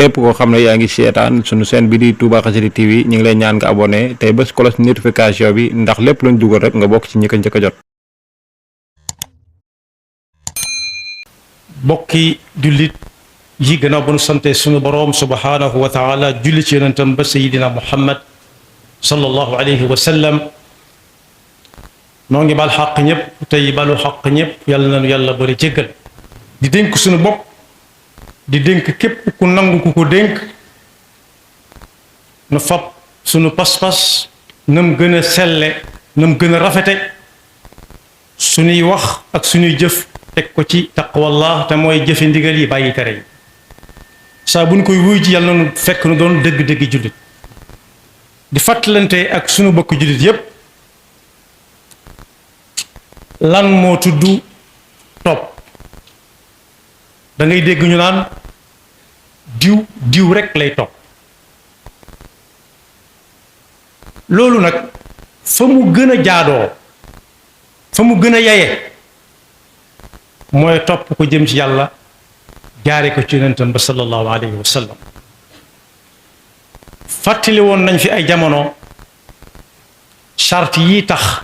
képp koo xam ne yaa ngi seetaan sunu chaîne bi di Touba Xassida TV ñu ngi lay ñaan nga abonné tey bés cloche notification bi ndax lépp luñ dugal rek nga bokk ci ñi ko njëkk a jot. bokki jullit yi gannaaw ba nu sante sunu boroom subhaanahu wa taala julli ci yonentam ba sayidina muhammad sallallahu alayhi wa sallam noo ngi bal xaq ñëpp tey balu xaq ñëpp yàlla nañu yàlla bari jéggal di dénk sunu bopp di dénk képp ku nangu ku ko dénk nu fab sunu pas-pas nam gën a selle nam gën a rafete sunuy wax ak sunuy jëf teg ko ci taqwallah te mooy jëfe ndigal yi bàyyi tere yi saa bu ñu koy wuy ji yàlla na nu fekk nu doon dëgg-dëgg jullit di fàttalante ak sunu bokk jullit yépp lan moo tudd topp da ngay dégg ñu naan diw rekk lay topp loolu nag fa mu gën a jaadoo fa mu gën a yaye mooy topp ko jëm ci yàlla jaare ko ci yonentam ba sallallahu alayhi wa sallam fàttali woon nañ fi ay jamono charte yi tax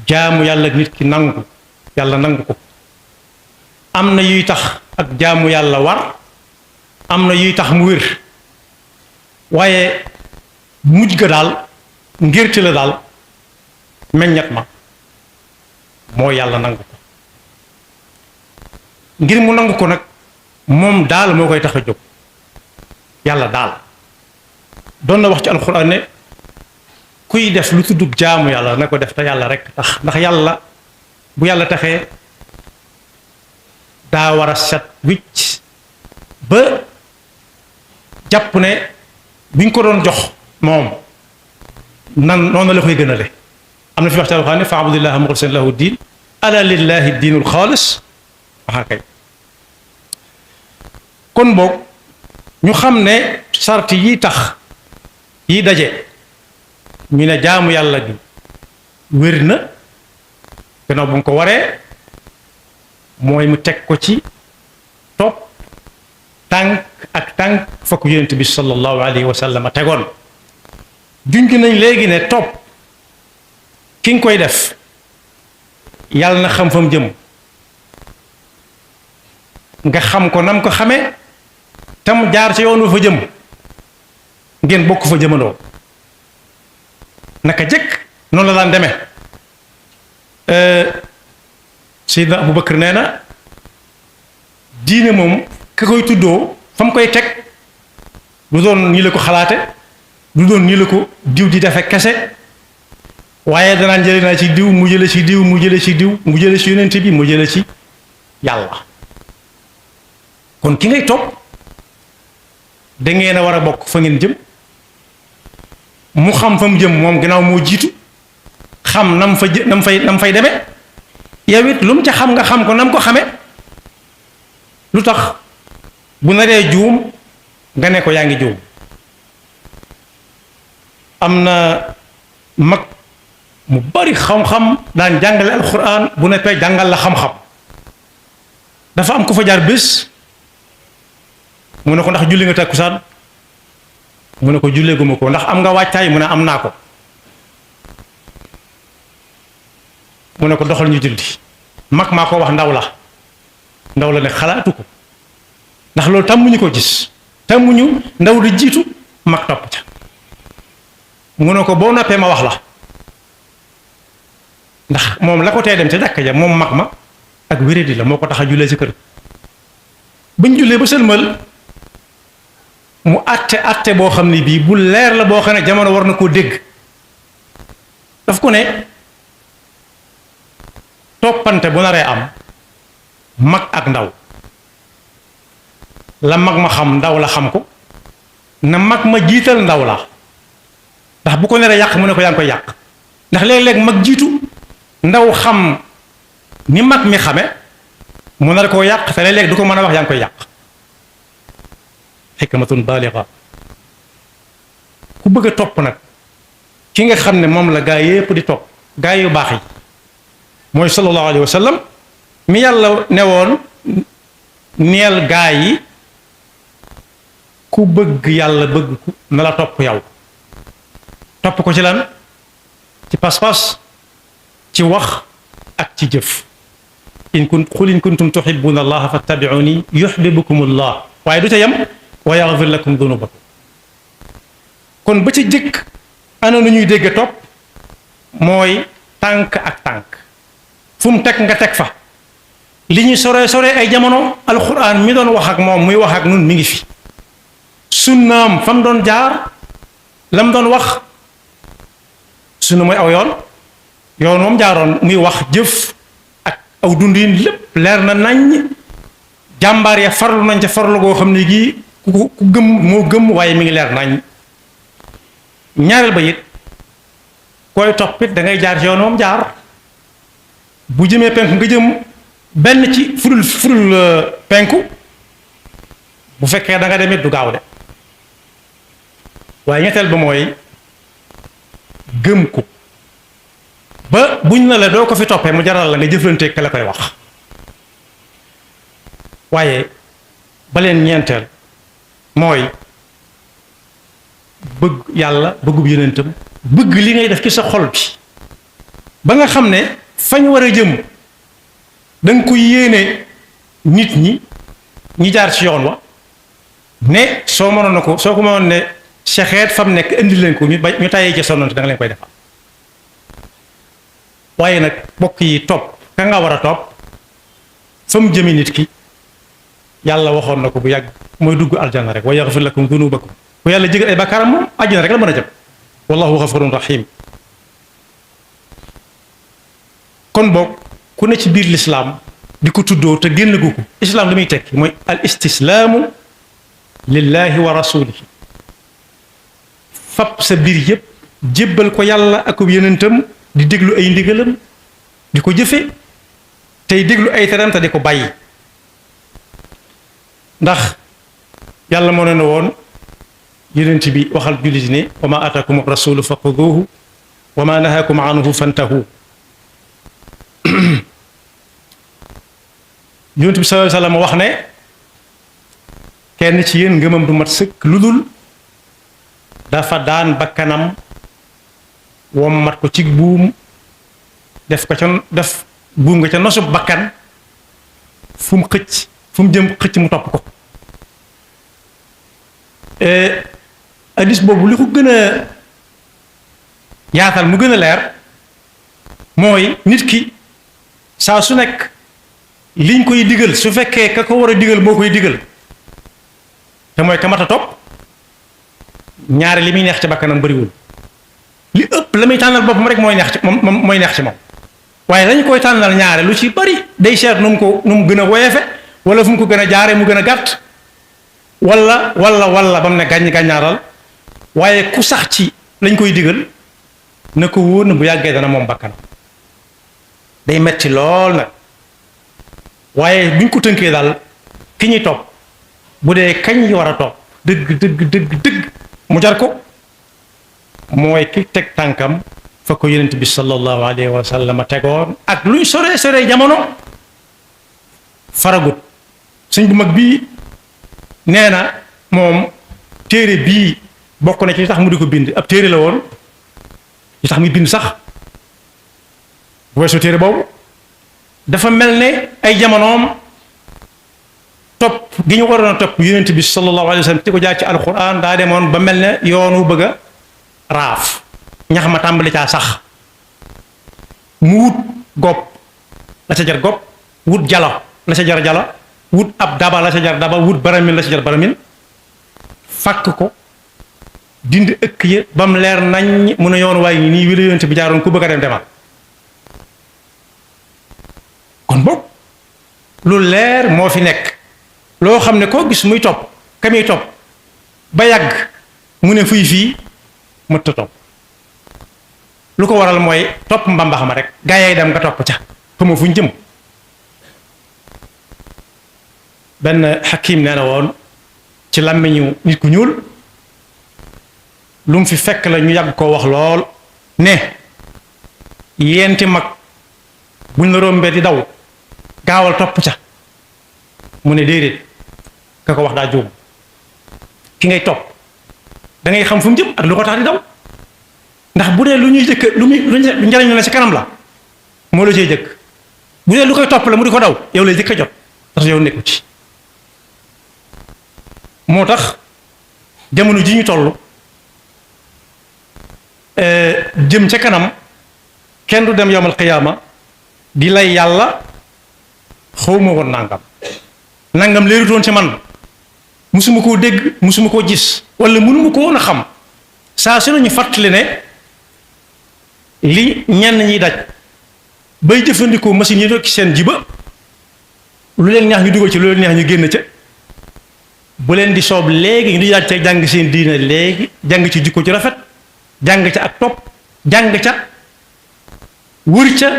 jaamu yàlla nit ki nangu yàlla nangu ko am na yuy tax ak jaamu yàlla war am na yuy tax mu wér waaye mujj ga daal ngirti la daal meññat ma moo yàlla nangu ko ngir mu nangu ko nag moom daal moo koy tax a jóg yàlla daal doon na wax ci alxuraan ne kuy def lu tuddub jaamu yàlla na ko def te yàlla rek tax ndax yàlla bu yàlla taxee daa war a set wicc ba jàpp ne buñ ko doon jox moom nan noonu la koy gënale am na fi wax ci alxuraan ne fa abudillaha muxlisan lahu diin ala lillahi diinul xaalis waxa kay kon boog ñu xam ne sart yi tax yi daje ñu ne jaamu yàlla gi wér na gannaaw bu mu ko waree mooy mu teg ko ci topp tànk ak tànk fokk yonent bi sallallahu alayhi wa sallam tegoon junj nañ léegi ne topp ki nga koy def yàlla na xam fa mu jëm nga xam ko nam ko xamee tam jaar ci yoonu fa jëm ngeen bokk fa jëmandoo naka jëkk noonu la daan demee Seydina Abubakar nee na diine moom ka koy tuddoo fa mu koy teg du doon nii la ko xalaate du doon nii la ko diw di defe kese waaye danaan jële naa ci diw mu jële ci diw mu jële ci diw mu jële ci yonent bi mu jële ci yàlla kon ki ngay topp da ngeen a war a bokk fa ngeen jëm mu xam fa mu jëm moom gannaaw moo jiitu xam nam fay demee yow it lu mu ca xam nga xam ko nam ko xamee lu tax bu naree juum nga ne ko yaa ngi juum am na mag mu bari xam-xam daan jàngale alxuraan bu nekkee jàngal la xam-xam dafa am ku fa jaar bés mu ne ko ndax julli nga takkusaan mu ne ko julleeguma ko ndax am nga waajtaay mu ne am naa ko mu ne ko doxal ñu julli mag maa ko wax ndaw la ne xalaatu ko ndax loolu tàmmuñu ko gis tàmmuñu ndaw di jiitu mag topp ca mu ne ko boo noppee ma wax la ndax moom la ko tee dem ca jàkka ja moom mag ma ak wéradi la moo ko tax a jullee ci kër bañ jullee ba sëlmal mu àtte boo xam ne bii bu leer la boo xam ne jamono war na koo dégg daf ko ne toppante bu naree am mag ak ndaw la mag ma xam ndaw la xam ko na mag ma jiital ndaw la ndax bu ko naree yàq mu ne ko yaa ngi koy yàq ndax léeg-léeg mag jiitu ndaw xam ni mag mi xame mu nar koo yàq te léeg-léeg du ko mën a wax yaa ngi koy yàq xikmatun baaliga ku bëgg a topp nag ki nga xam ne moom la gaa yépp di topp gaa yu baax yi mooy sallallahu alayhi wa sallam mi yàlla newoon neel gaa yi ku bëgg yàlla bëgg ku na la topp yow topp ko ci lan ci pas-pas ci wax ak ci jëf qul in kuntum tuhibbuna allaha fattabi'uni yuhibbukum allah waaye du ca yem wa yaghfir lakum dunubakum kon ba ci jëkk ana nu ñuy dégg topp mooy tànk ak tànk fu mu teg nga teg fa li ñuy sore ay jamono alquran mi doon wax ak moom muy wax ak nun mi ngi fi sunnaam fa mu doon jaar la mu doon wax sunna mooy aw yoon moom jaaroon muy wax jëf ak aw dundin lépp leer na nañ jàmbaar ya farlu nañ ca farlu goo xam ne gii ku gëm moo gëm waaye mi ngi leer nañ ñaareel ba it koy toppit da ngay jaar ci yoon moom jaar bu jëmee penku nga jëm benn ci furul penku bu fekkee da nga demit du gaaw de waaye ñetteel ba mooy gëm ko ba buñ na la doo ko fi toppee mu jaral la nga jëflanteeg ka la koy wax waaye ba leen ñeenteel mooy bëgg yàlla bëggub yonentam bëgg li ngay def ci sa xol bi ba nga xam ne fañ war a jëm danga ko yéene nit ñi jaar ci yoon wa ne soo mënoon na ko soo ko mënoon ne sexeet fam nekk indi leen ko ñu tàyyee ci sonnante da nga leen koy defal waaye nag bokk yi topp ka nga war a topp fa mu jëme nit ki yàlla waxoon na ko bu yàgg mooy dugg aljanna rek wa yaghfir lakum dunubakum bu yàlla jégal ay bakkaaram moom àjjana rek la mën a jëm wallahu ghafurun rahim kon boog ku ne ci biir lislaam di ko tuddoo te génn gu ko islaam li muy tekki mooy al istislaamu lillahi wa rasulihi fab sa biir yépp jébbal ko yàlla ak yonentam di déglu ay ndigalam di ko jëfe tey déglu ay teram te di ko bàyyi ndax yàlla moo ne woon yonent bi waxal jullit ne wa ma ataakum rasulu faquduhu wa ma nahakum anhu fantahu yonent bi sallallahu alayhi wa sallam wax ne kenn ci yéen ngëmam du mat sëkk lu dul dafa daan bakkanam wommat ko ci buum def buum nga ca nosub bakkan fu mu xëcc fu mu jëm xëcc mu topp ko hadis boobu li ko gën a yaatal mu gën a leer mooy nit ki saa su nekk liñ koy digal su fekkee ka ko war a digal moo koy digal te mooy ka mat a topp ñaari li muy neex ci bakkanam bariwul li ëpp la muy tànnal boppam rek mooy neex ci moom mooy neex ci moom waaye lañu koy tànnal ñaare lu ci bari day seet nu mu gën a woyefe wala fu mu ko gën a jaare mu gën a gàtt wala ba mu ne gàññaaral waaye ku sax ci lañ koy digal na ko wóor na bu yàggee dana moom bakkanam day metti lool nag waaye buñ ko tënkee daal ki ñuy topp bu dee kañ yi war a topp dëgg mu jar ko mooy ki teg tànkam fa ko yonent bi sallallahu alayhi wa sallam tegoon ak luy sore jamono faragut sëñ bu mag bii nee na moom téere bii bokk na ci li tax mu di ko bind ab téere la woon li tax muy bind sax bu weesoo téere boobu dafa mel ne ay jamonoom topp gi ñu waroon a topp yonent bi sallallahu alayhi wa sallam te ko jaar ci alquran daa demoon ba mel ne yoonu bëgg a raaf ñax ma tàmbali caa sax mu wut gopp la ca jar gopp wut jalo la ca jar jalo wut ab daba la ca jar daba wut baramin la ca jar baramin fàkk ko dindi ëkk ya ba mu leer nañ mun a yoon waaye nii wi la yonent bi jaaroon ku bëgg a dem demal kon boog lu leer moo fi nekk loo xam ne koo gis muy topp ka muy topp ba yàgg mu ne fuy fii mëtta topp lu ko waral mooy topp mbambax ma rek gaa yaay dem nga topp ca xama fuñ jëm benn xakim nee na woon ci làmmiñu nit ku ñuul lu mu fi fekk la ñu yàgg koo wax lool ne yenti mag buñ la rombee di daw gaawal topp ca mu ne déedéet ka ko wax daa juum ki ngay topp da ngay xam fu mu jëm ak lu ko tax di daw ndax bu dee lu ñuy jëkk lu njariñ la ci kanam la moo la cay jëkk bu dee lu koy topp la mu di ko daw yow lay jëkk a jot parce que yow nekku ci moo tax jamono ji ñu toll jëm ca kanam kenn du dem yawmal qiyaama di lay yàlla xawma woon nangam leerutoon ci man musuma koo dégg musuma koo gis wala mënuma ko woon a xam saa su nañu fàttali ne li ñenn ñiy daj bay jëfandikoo machine yi ci seen jiba lu leen neex ñu dugal ci lu leen neex ñu génn ca bu leen di soob léegi ñu di daaj ca jàng seen diine léegi jàng ci jikko ci rafet jàng ca ak topp jàng ca wër ca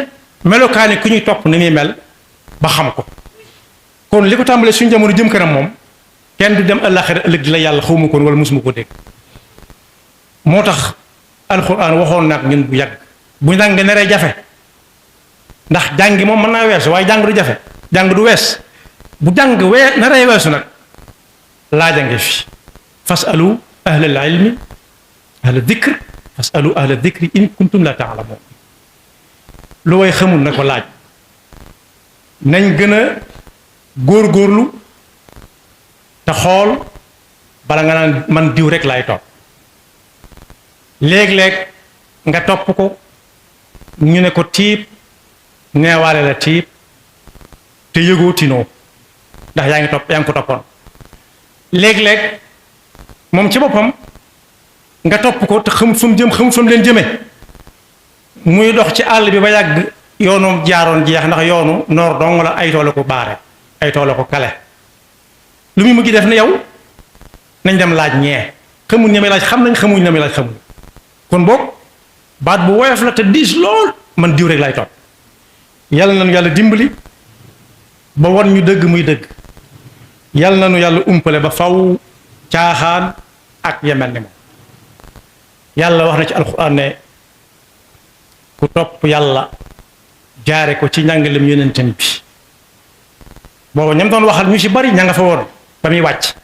melokaani ku ñuy topp ni muy mel ba xam ko kon li ko tàmbalee suñu jamono jëm kanam moom kenn du dem àllaaxira ëllëg di la yàlla xawma koon wala mosuma ko dégg moo tax alxuraan waxoon nag ñun bu yàgg bu njàng naree jafe ndax jàngi moom mën naa weesu waaye jàng du jafe jàng du wees bu jàng naree weesu nag laaja ngi fi fasalu ahlal ilmi ahla dikr fasalu ahla dikri in kuntum la taalamoon lu way xamul na ko laaj nañ gën a góorgóorlu te xool bala nga naan man diw rek laay topp léeg-léeg nga topp ko ñu ne ko tiib neewaale la tiib te yëgoo tinoo ndax yaa ngi ko toppoon léeg-léeg moom ci boppam nga topp ko te xamut fa mu jëm xamut fa mu leen jëme muy dox ci àll bi ba yàgg yoonu jaaroon jeex ndax yoonu noor dong la ay tool ko baare ay tool ko kale lu muy mujj def ne yow nañ dem laaj ñee xamuñ ne may laaj xam nañ xamuñ ne may laaj xamuñ kon boog baat bu woyof la te diis lool man diw rek lay topp yàlla nañu yàlla dimbali ba wan ñu dëgg muy dëgg yàlla nañu yàlla umpale ba faw caaxaan ak yemel ni moom yàlla wax na ci alxuraan ne ku topp yàlla jaare ko ci njàngalem yonentam bi booba ñam doon waxal ñu ci bari ña nga fa woon ba muy wàcc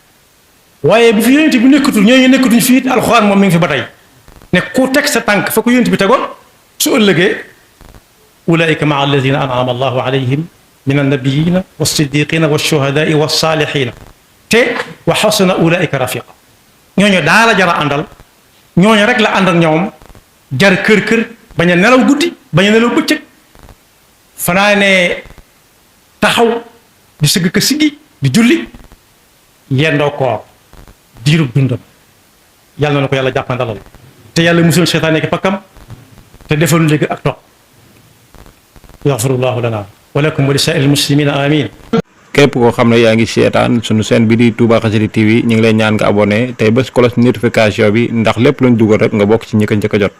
waaye bu fi yonent bi nekkatul ñooñu nekkatuñ fii it alxuraan moom mi ngi fi ba tey ne ku teg sa tànk fa ko yonent bi tegoon su ëllëgee ulaika maa alladina an'ama allahu alayhim min annabiyina wassiddiqina washuhadaai wassalihina te wa xasuna ulaika rafiqa ñooñu daa la jar a àndal ñooñu rek la ànd ak ñoom jar kër bañ a nelaw guddi bañ a nelaw bëccëg fanaa ne taxaw di sëgg ka siggi di julli yendoo koor diirub dundam yàlla na ko yàlla jàppandalal te yàlla musul seytaane ki pakkam te defalu léegi ak topp yaxfirullahu lana wa lakum wa li saa'iril muslimina amin képp koo xam ne yaa ngi seetaan sunu chaîne bi di Touba Xassida TV ñu ngi lay ñaan nga abonné tey bés cloche notification bi ndax lépp luñ dugal rek nga bokk ci ñi ko njëkk a jot